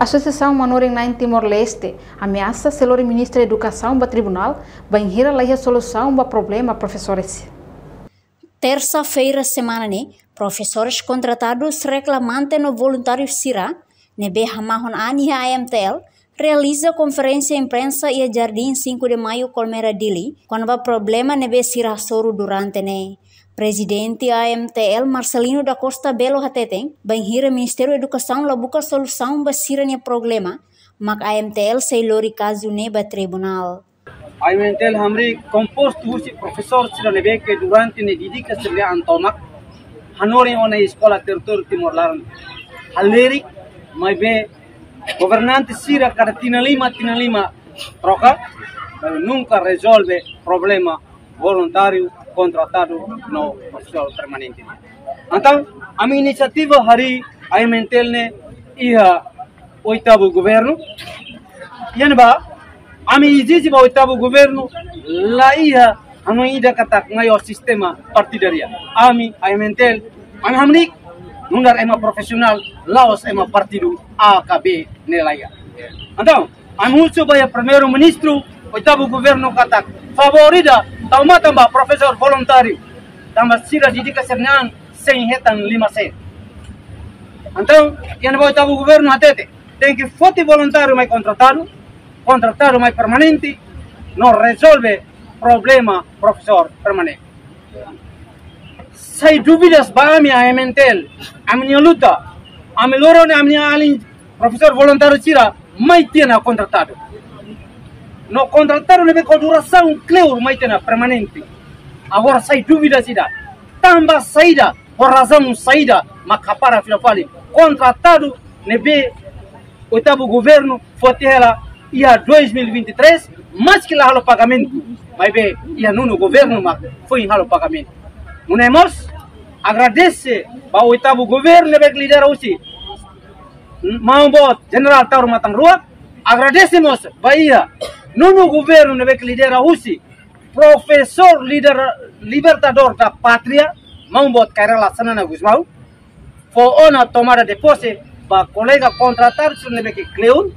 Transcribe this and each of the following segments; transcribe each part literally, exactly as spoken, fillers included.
Asosiasaun Manorin-na'in Timor-Leste ameasa sei lori Ministra Edukasaun ba tribunál, bainhira la iha solusaun ba problema profesores. Tersa-feira semana ne'e, profesores kontratadus, reklamante no voluntáriu sira ne'ebé hamahon an iha A M T L realiza konferénsia imprensa iha Jardim Cinco de Maio, Colmera, Dili, kona-ba problema ne'ebé sira hasoru durante ne'e. Prezidente A M T L, Marcelino da Costa Belo, hateten, bainhira Ministériu Edukasaun la buka solusaun ba sira-nia problema, mak A M T L sei lori kazu ne'e ba tribunál. A M T L hamriik kompostu husi profesór sira ne'ebé ke durante ne'e dedika sira-nia an tomak hanorin ona eskola territóriu Timor laran halerik, maibé governante sira kada tinan lima, tinan lima troka, maibé nunka rezolve problema voluntáriu, kontratadu no profesór permanente. Entaun, ami inisiativa harii A M T L ne'e iha oitavu governu. Iha ne'ebá, ami ezije ba oitavu governu, la iha hanoin ida katak mai ho sistema partidária. Ami, A M T L, ami hamriik nu'udar ema profisionál, la'ós ema partidu A ka B ne'e, la iha. Entaun, ami husu ba iha Primeiru-Ministru, oitavu governu katak, favór ida, tau matan ba profesór voluntáriu, tanba sira dedika sira-nia an sein hetan lima sen. Entaun, iha ne'ebá oitavu governu hatete, tenke foti voluntáriu mai kontratadu, kontratadu mai permanente, no rezolve problema profesór permanente. Sai dúvidas ba ami A M T L, ami-nia luta, ami lori ona ami-nia alin profesór voluntáriu sira mai tiha ona kontratadu. No kontratadu ne'ebé ho durasaun kleur mai tiha ona permanente. Agora sai dúvidas ida. Tanba saida, ho razaun saida, mak hapara fila fali kontratadu ne'ebé oitavu governu foti hela iha dois mil e vinte e três, maski la halo pagamentu, maibé iha nonu governu mak foin halo pagamentu. Nune'e mós, agradese ba oitavu governu ne'ebé ke lidera husi maun boot Jenerál Taur Matan Ruak, agradese mós ba iha nonu governu ne'ebé ke lidera husi profesór líder, libertadór da pátria, maun boot Kay Rala Xanana Gusmão, fó ona tomada de pose ba kolega kontratadu sira ne'ebé ke kleur,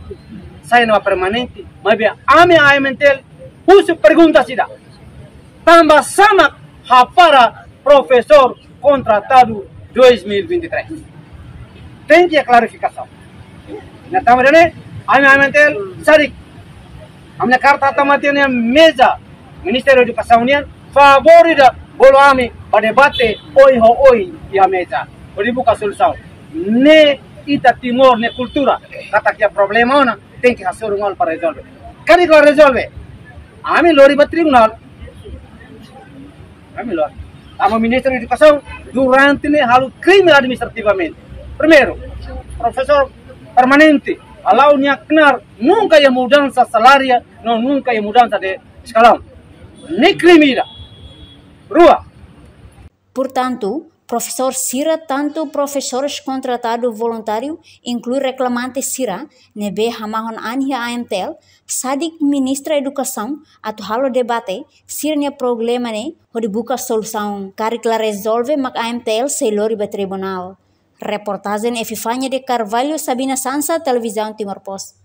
sai ona ba permanente, maibé ami A M T L husu pergunta ida. Tanba sá mak hapara profesór kontratadu dois mil e vinte e três? Tenke iha klarifikasaun. Nah, tanba ida-ne'e, ami A M T L sadik ami-nia karta hatama tiha ona iha meza Ministériu Edukasaun nian, favór ida bolu ami ba debate oin ho oin iha meza hodi buka solusaun. Ne'e ita Timor nia kultura, katak iha problema ona, tenke hasoru malu para rezolve. Karik la rezolve, ami lori ba tribunál. Ami lori. Tanba Ministériu Edukasaun durante ne'e halo krime administrativamente. Primeiru, profesór permanente, hala'o nia knaar, nunka iha mudansa saláriu, no nunka iha mudansa de eskalaun. Ne'e krime ida. Rua. Portantu, profesór sira, tantu profesores kontratadu voluntáriu, inklui reklamante sira ne'ebé hamahon an iha A M T L, sadik Ministra Edukasaun atu halo debate sira-nia problema ne'e hodi buka solusaun. Karik la rezolve, mak A M T L sei lori ba tribunál. Reportajen Epifania de Carvalho, Sabina Sansa, Televizaun Timor Post.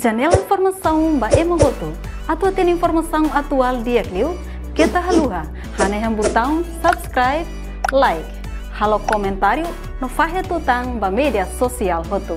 Janela informasaun ba ema hotu. Atu hatene informasaun atuál di'ak liu, keta haluha hanehan butaun subscribe, like, halo komentáriu no fahe tutan ba média sosiál hotu.